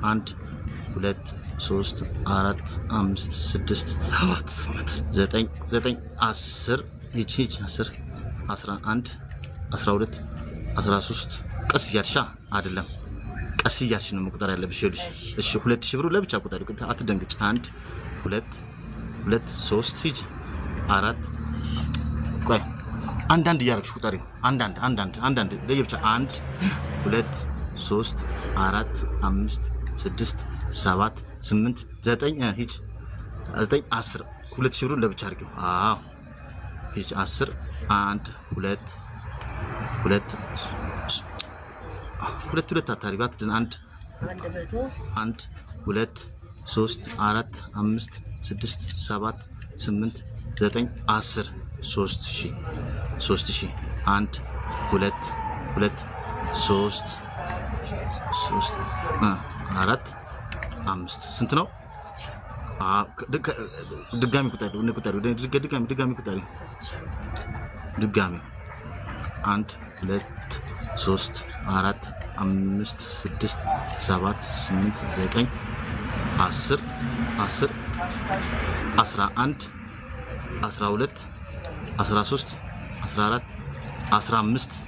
አንድ፣ ሁለት፣ ሶስት፣ አራት፣ አምስት፣ ስድስት፣ ሰባት፣ ዘጠኝ፣ ዘጠኝ፣ 10። ሂጅ ሂጅ። 10፣ 11፣ 12፣ 13። ቀስ እያልሻ አይደለም፣ ቀስ እያልሽ ነው መቁጠር ያለብሽ። ይኸውልሽ፣ እሺ፣ 2000 ብሩ ለብቻ ቁጠሪ፣ አትደንግጭ። አንድ፣ ሁለት፣ ሁለት፣ ሶስት፣ ሂጅ፣ አራት። ቆይ፣ አንዳንድ እያደረግሽ ቁጠሪው። አንዳንድ፣ አንዳንድ፣ አንዳንድ ለየብቻ። አንድ፣ ሁለት፣ ሶስት፣ አራት፣ አምስት፣ ስድስት፣ ሰባት፣ ስምንት፣ ዘጠኝ። ሂጅ፣ ዘጠኝ፣ 10። 2000 ብሩን ለብቻ አድርጊው። አዎ፣ ሂጅ፣ 10። አንድ፣ ሁለት፣ ሁለት፣ ሁለት፣ ሁለት አታድርጊው። አትድን። አንድ፣ 100። አንድ፣ ሁለት፣ ሶስት፣ አራት፣ አምስት፣ ስድስት፣ ሰባት፣ ስምንት፣ ዘጠኝ፣ 10። 3000፣ 3000። አንድ፣ ሁለት፣ ሁለት፣ ሶስት፣ ሶስት፣ አራት፣ አምስት። ስንት ነው? ድጋሚ ቁጠሪ፣ ቁጠሪ፣ ድጋሚ፣ ድጋሚ ቁጠሪ፣ ድጋሚ። አንድ፣ ሁለት፣ ሶስት፣ አራት፣ አምስት፣ ስድስት፣ ሰባት፣ ስምንት፣ ዘጠኝ፣ 10፣ 10፣ 11፣ 12፣ 13፣ 14፣ 15።